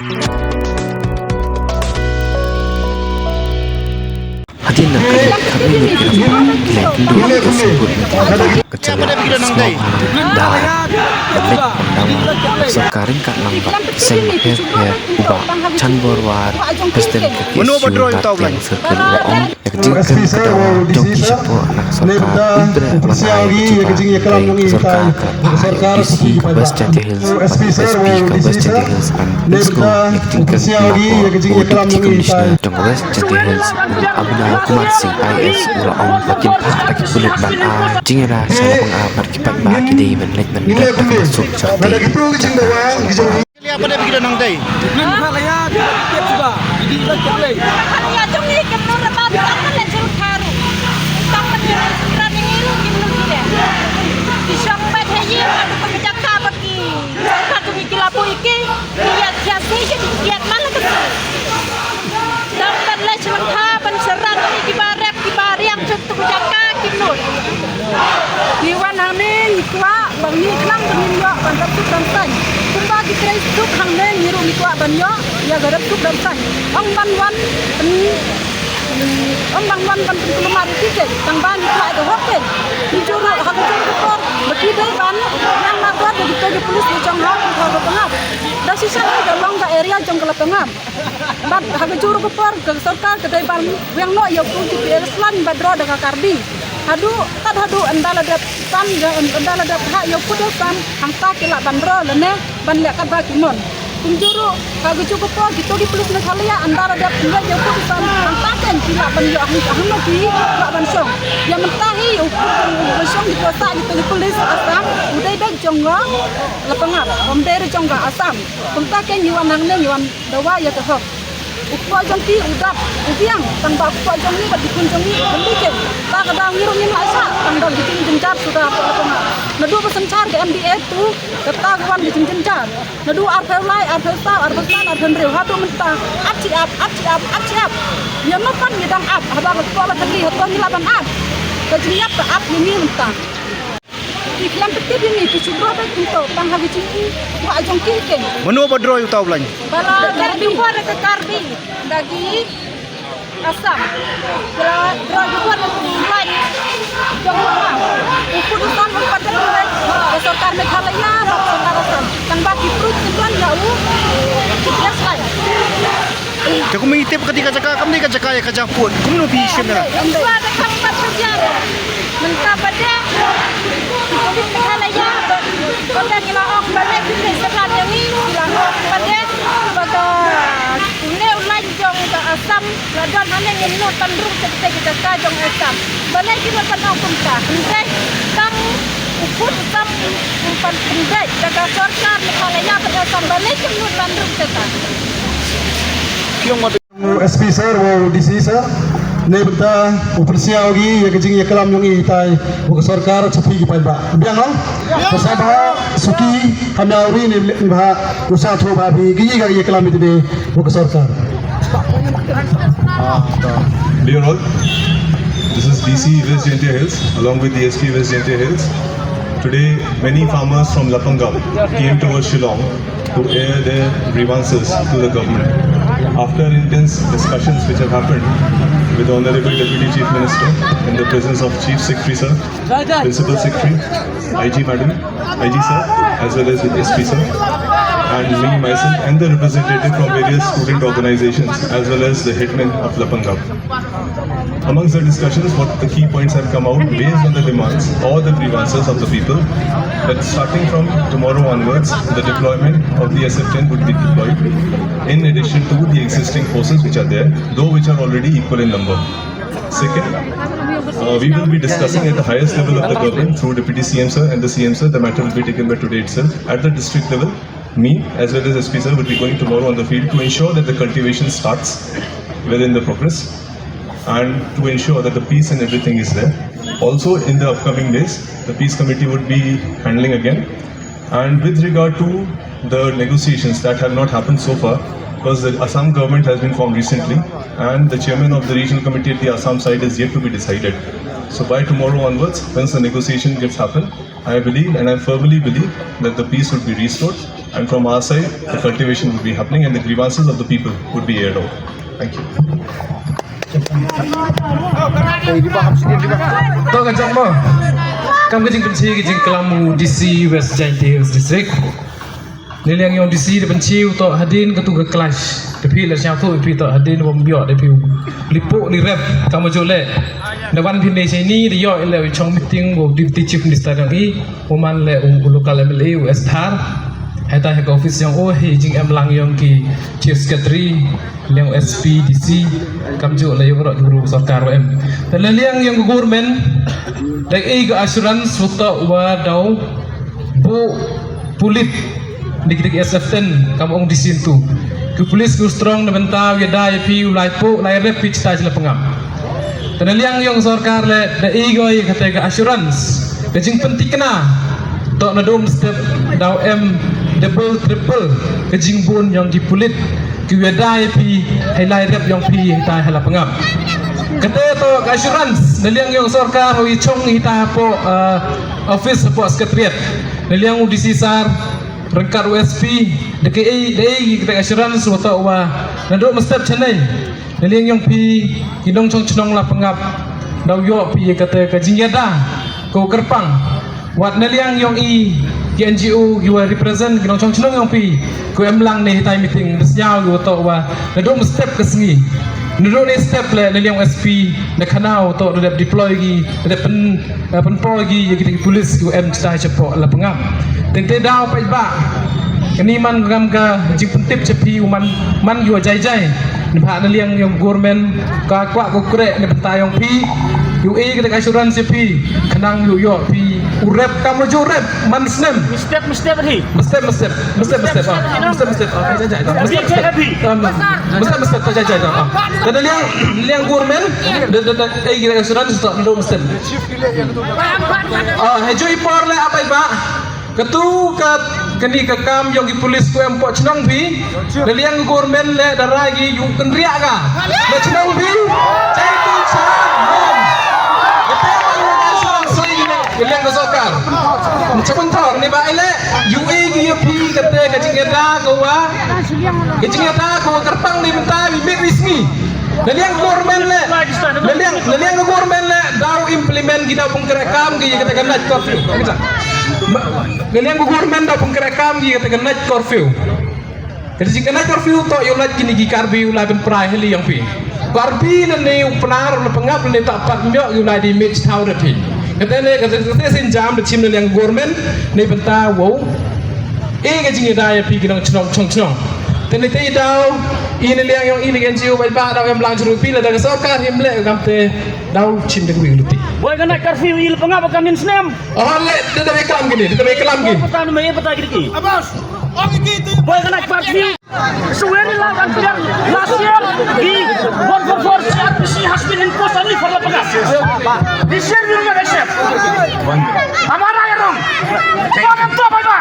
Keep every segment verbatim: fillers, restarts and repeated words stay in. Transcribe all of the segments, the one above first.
Hadien nangta kane ka kynduh ka sngewbha ka jingïaid da ka sorkar ryngkat lang bad ki seng bapher bapher, u Bah Chanbor War, President ka K S U North Pyiang Circle, u la ong ïa ka jingkren ka dawa jong ki shapoh na ka sorkar, un treh ban ai ka jaka, ka sorkar ka phah ïa u D C ka West Jaintia Hills, bad u S P ka West Jaintia Hills, bad u S P ka jingkren ka dawa, u Deputy Commissioner jong ka West Jaintia Hills, u Abhinav Kumar Singh I A S, u la ong ba kin phah da ki pulit ban ai jingïada sha Lapangap bad ki paidbah ki dei ban leit ban dep da ka suk sha ka jaka. Lia pada bagi nang dei. Nang Meghalaya kita tiap suba. Jadi kita tiap lei. Meghalaya jong ngi kynnoh rama biang kan la jur kharu. Tang ban jur sendra ni ngi ruh kynnoh gile. Di shong pat hayi adu ka jaka bagi. Sorkar jong ngi ki la poi ki. Lia tia si ki lia man la ka. Tang ban leit sha lyngkha ban syrang ïa ki ba rep ki ba riang jong tu jaka ki nud. Ngi wan hangne ngi kwah ba ngi khnang ba ngin ïoh ban rep suk rep saiñ. Kumba ki trei suk hangne ngi ruh ngi kwah ban ïoh ïa ka rep suk rep saiñ. Ym ban wan, ym, ym ban wan ban pynkulmar ïa ki keiñ. Tang ba ngi kwah ïa ka hok keiñ. Ngi ju ruh ha ka jong ka por ba ki dei ban ïeng mardor da kito ki police ki jong ha ka Lapangap. Da shisha ka long ka area jong ka Lapangap. Bad ha ka jong ka por ka sorkar ka dei ban weng noh ïa u P P S line bad ro da ka Karbi. Haduh, tad haduh ynda la dep san ïa, ynda la dep ha ïa u P P S line hangta ki lah ban ro lane ban leh katba ki mon. Kumjuh ruh ha ka jong ka por kito ki police Meghalaya ynda la dep leh ïa u P P S line hangta ken ki lah ban ïoh hang, hangno ki lah ban shong. Ïa mynta hi u P P S line shong kito sa kito ki police Assam u dei beit jong ka Lapangap, ym dei ruh jong ka Assam. Kumta ken ngi wan hangne ngi wan dawa ïa ka hok. U kpoh jong ki u dap u biang, tang ba u kpoh jong ngi bad ki khun jong ngi u khyndiat. Ta ka daw ngi ruh ngim lah shah, tang da ki jingjynjar suda hapoh Lapangap. Naduh ba synshar ka M D A tu, kata ka wan ka jingjynjar. Naduh arphew lai, arphew saw, arphew san, arphew hynriew, haduh mynta, ap shi ap, ap shi ap, ap shi ap. Ïa no pat ngi dang ap, haba ka kpoh la thylli, hato ngi lah ban ap. Ka jingïap ka ap ïa ngi mynta. Ki khlem pynthut ïa ngi, ki shu drop beit kumto, tang ha ki jingkwah jong ki keiñ. Mano ba drop ïa uta u line? Ba la Karbi, ka Karbi. Da ki Assam. Ba la drop ïa u line jong u Assam. U kut u Assam u pat ka sorkar Meghalaya, ba sorkar Assam. Tang ba ki proof ki plan ïa u. Yes, line. Te kum ngi tip kati ka jaka, kam dei ka jaka ïa ka jaka put. Kumno phi shim na? Mynta ba dei, ki police ka la ïa ba, ba dei ngi la ong ba dei ki police ka la ïa ngi, ngi la ong ba dei ba ka une u line jong ka Assam la don hangne ngin nud ban rung sha kita ki jaka jong Assam. Balei ki nud ban ong kumta? Hynrei tang u kut u Assam u pan hynrei da ka sorkar Meghalaya bad Assam balei ki nud ban rung sha ta. Ki ong ba U S P sir, wa u D C sir, ne bynta u pynsngew ïa ki, ïa ka jingïaklam jong i tai wa ka sorkar, cha phi ki paidbah. Biang ong? Ka sa ba suki, hamya uri ne, ne ba, u sa tho ba phi, ki, ïa ka ïaklam ïa ne wa ka sorkar. Dear all, this is D C West Jaintia Hills, along with the S P West Jaintia Hills. Today, many farmers from Lapangap came towards Shillong to air their grievances to the government. After intense discussions which have happened with the Honorable Deputy Chief Minister in the presence of Chief Secretary sir, Principal Secretary, I G madam, I G sir, as well as with S P sir, and me myself and the representative from various student organizations as well as the headman of Lapangap. Amongst the discussions, what the key points have come out based on the demands or the grievances of the people, that starting from tomorrow onwards, the deployment of the S F ten would be deployed in addition to the existing forces which are there, though which are already equal in number. Second, uh, we will be discussing at the highest level of the government through Deputy C M sir and the C M sir. The matter will be taken by today itself at the district level. Me, as well as S P sir, will be going tomorrow on the field to ensure that the cultivation starts within the progress and to ensure that the peace and everything is there. Also, in the upcoming days, the peace committee would be handling again. And with regard to the negotiations that have not happened so far, because the Assam government has been formed recently, and the chairman of the regional committee at the Assam side is yet to be decided. So by tomorrow onwards, once the negotiation gets happened, I believe and I firmly believe that the peace would be restored. And from our side, the cultivation would be happening and the grievances of the people would be aired out. Thank you. To ka jong mo. Kam ka jingpynshai ka jingklam u D C West Jaintia Hills District. Naliang yong D C da pynshai u to hadien ka tu ka clash. Te phi la sñiawthuh phi to hadien bym biok da phi u lipuh li rep kam ju le. Da wan phi ne shai ni da yoh le u chong meeting u Deputy Chief Minister yong i. U man le u, u local M L A u Esther. Heta ha ka office yong u hi jingem lang yong ki chief secretary, liang S P, D C, kam ju le yong ro yong sorkar wa em. Te la liang yong government da i ka assurance u to wa daw bu pulit ni ki S F ten kam ong D C tu. Ki police ku strong na benta ya da ya pi u lai pu lai rep pi chita jila pengam. Te na liang yong sorkar le da i goi kata ka assurance ka jingpyntikna to na dum step daw em double triple ka jingbun yong ki pulit ki weda i pi hai lai rep yong pi hai tai hala pengam. Kata to ka assurance na liang yong sorkar i chong i ta po, uh, office po secretariat na liang u D C sar rengkat u S P da ke i da i kata ka assurance wa to wa na dum step chanai. Na liang yong pi ki nongchong chnong la pengap daw yoh pi kata ka jingyada ko kerpang. Wat na liang yong i ki N G O ki wa represent ki nongchong chnong yong pi ko em lang ne hitai meeting da sñiaw ki wa to wa na dum step ka sngi. Na dum ne step le na liang S P na khana wa to da dep deploy ki da dep pen eh, pynpoi ki ya ki police ki em chita chapo la pengam. Teng te daw pai ba kani man ngam ka jingpyntip cha pi u man man yu jai jai. Ni ba na liang yong government ka kwa ko kre ni benta yong pi yu e ka assurance pi kanang yu yo pi u rep kam ju rep man snem. Mistep mistep ri. Mistep mistep mistep mistep ah mistep mistep ah jai jai ah mistep mistep ah mistep mistep ah jai jai ah. Kada liang liang government da da da eh ka assurance sa ndo mistep. Ah, hajui por le apai ba. Katu ka kani ka kam yong ki police ku em po chnong bi. Na liang government le da rai gi yu kynriah ka. Na chnong bi. Chai tu cha. Kata ka yu ka chnong soi gi le. Liang ka sorkar. Chapun thor ni ba ile. Yu e gi yu pi kata ka jingada ka wa. Ka jingada ka wa kerpang ni benta bi mit wi sngi. Na liang government le, na liang, na liang government le daw implement ki daw pynkreh kam ki kata ka night curfew. Na liang government daw pynkreh kam ki kata ka night curfew. Kata jing ka night curfew to yu lait kini ki Karbi u lai pynprai heli yong pi. Karbi le ne u pnar le pengap le ta pat myok yu lai di mech thaw de pi. Kata ne kata kata sin jam de chim na liang government ne benta wow. E ka jingïada ïa phi ki nongchnong chong chnong. Te ne te daw i ne liang yong i ne N G O bai ba daw em lang chru phi la da ka sorkar him leh kam te daw chim de wi luti. Boi ka night curfew i le panga ba kam in snem. Oh le de de kam gini de de kam gini. Pata ne me pata gini ki. Abas. Boi ka night curfew. Suweri la kan biang last year ki one four four C R P C has been imposed only for la panga. This year we will not accept. Amara ya rong. Boi kam to bai ba.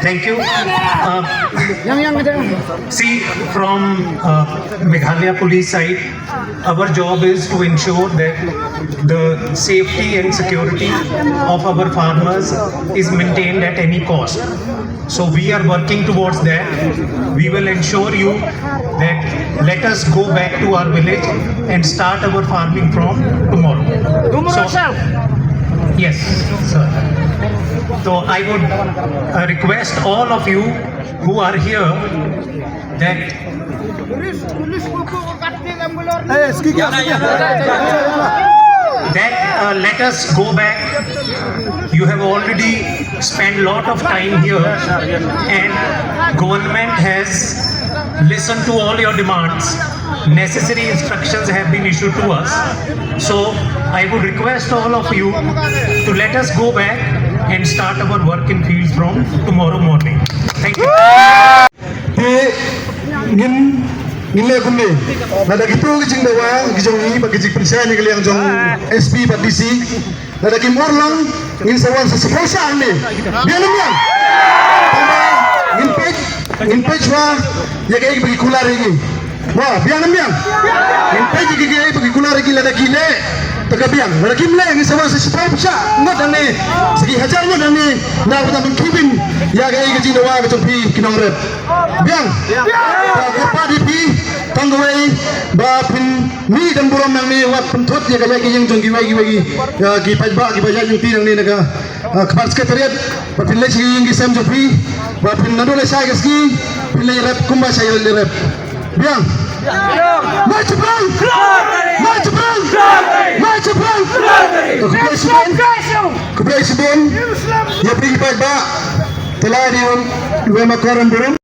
Thank you. Uh, see, from uh, Meghalaya Police side, our job is to ensure that the safety and security of our farmers is maintained at any cost. So we are working towards that. We will ensure you that let us go back to our village and start our farming from tomorrow. Tomorrow, so, sir. Yes, sir. So I would uh, request all of you who are here that that uh, let us go back. You have already spent a lot of time here, and government has listened to all your demands. Necessary instructions have been issued to us. So I would request all of you to let us go back and start our work in fields from tomorrow morning. Thank you. Te ngin ngin leh kumne. Lada kitu ki jingdawa ki jong ngi bad ki jingpynshai na ka liang jong S P bad D C. Lada kim urlong ngin sa wan sa support sha hangne. Biang ne em biang? Tangba ngin peit ngin peit shuwa ïa kaei ba ki kular ïa ngi. Mo, biang ne em biang? Ngin peit ïa kaei ba ki kular ïa ngi lada ki leh. Te ka biang, lada kim leh ngi sa wan sa shiphew pisa ngut hangne, sa ki hajar ngut hangne, na ka bynta ban khih beiñ ïa kaei ka jingdawa ka jong phi ki nongrep. Biang. Te ka pat ïa phi tang kawei ba phin mih don burom nangne, wat pynthut ïa ka ïaid ka ïeng jong kiwei kiwei ki, ïa ki paidbah kiba ïaid lynti nangne na ka, ah, khmat Secretariat, ba phin leit sha ki ïing ki sem jong phi, ba phin naduh leit shai ka sngi phin leit rep kumba shai leit rep. Biang. Mai Chabrang! Mai Chabrang! Mai Chabrang! Khublei shibun. Khublei shibun. Ïa phi ki paidbah. Te la dei wan, wan ma koran burom.